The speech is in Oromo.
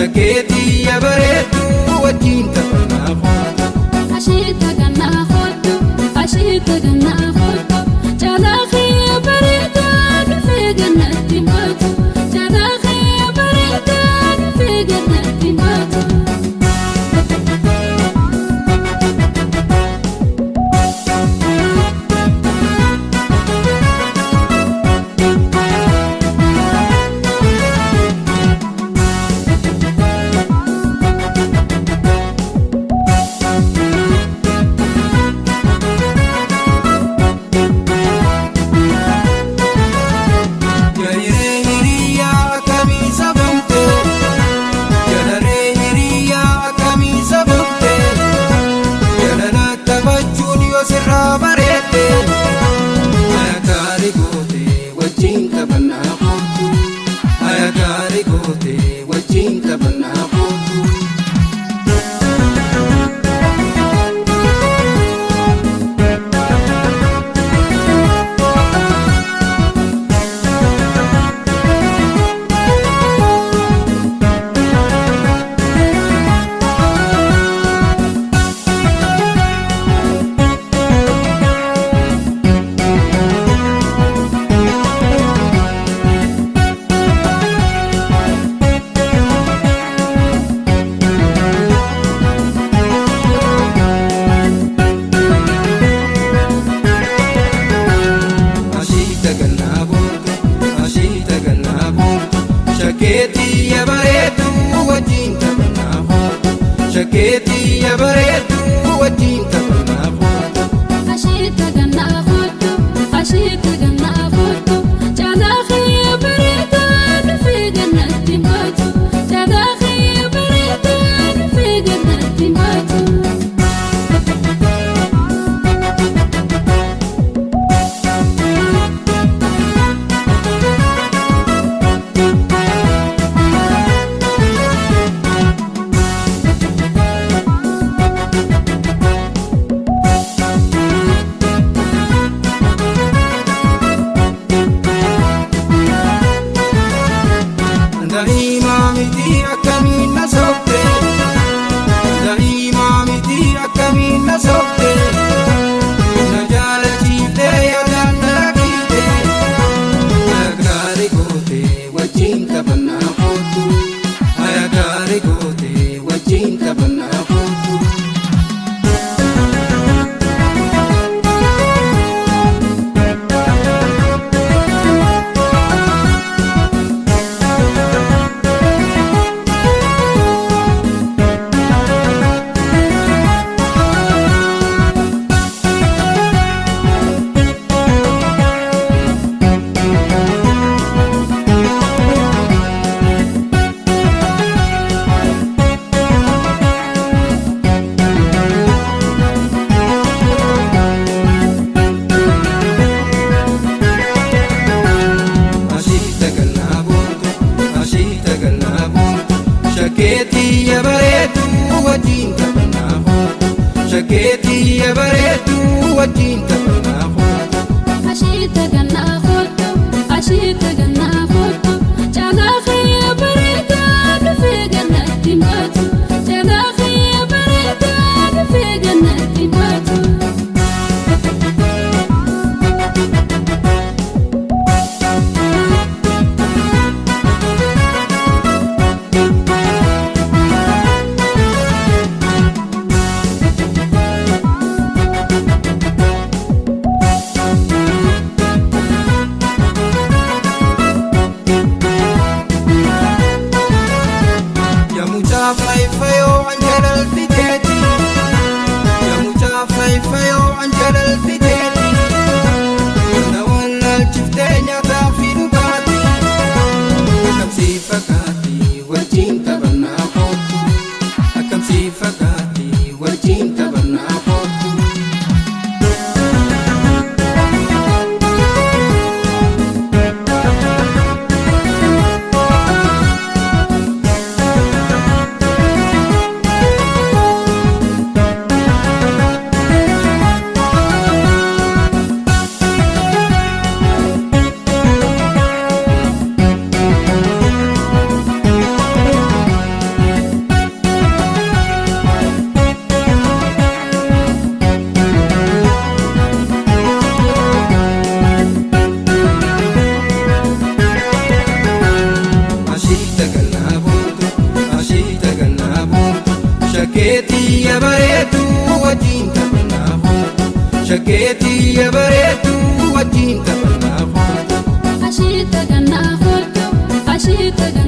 Shakeetii bareedduu wajjin taphannaa kootu. Asheeta gannaa kootu, asheeta gannaa kootu, calaaqee bareedaa dhufee gannatti baatu, calaaqee bareedaa dhufee gannatti baatu. Jariree hiriyaa akkamii sabamte? Jalaree hiriyaa akkamii sabamte? Jalala taphachuun yoo sirraa bareedde. Haya gaarii goote wajjin taphannaa kootu. Haya gaarii goote wajjin taphannaa kootu. Ashiita gannaa boontu, ashiita gannaa boontu, shakeetii bareedduu wajjin taphannaa kootu. Shakeetii bareedduu wajjin taphannaa kootu. Asheeta gannaa kootu, asheeta gannaa kootu, calaaqee bareedaa dhufee gannatti baatu, calaaqee bareedaa dhufee gannatti baatu. Daa'ima miti akkamiin na soofte? Daa'ima miti akkamiin na soofte? Na jaalachiiftee yaadaan na rakkiite. Haya gaarii goote wajjin taphannaa kootu. Haya gaarii goote wajjin taphannaa kootu. Ashiita gannaa boontu, ashiita gannaa boontu, shakeetii bareedduu wajjin taphannaa kootu. Shakeetii bareedduu wajjin taphannaa kootu. Asheeta gannaa kootu, asheeta gannaa kootu, calaaqee bareedaa dhufee gannatti baatu, calaaqee bareedaa dhufee gannatti baatu. Yamuchaa faayifayoo anjalalti teeti. Yamuchaa faayifayoo anjalalti teeti. Na wallaalchiftee nyaataa fi dhugaatii. Akkamsii fakkaatti wajjin taphannaa kootu. Akkamsii fakkaatti wajjin taphannaa kootu. Shaggeetii ya bareedduu wajjin taphannaa kootu. Shaggeetii ya bareedduu wajjin taphannaa kootu. Ashiita gannaa kootu, ashiita.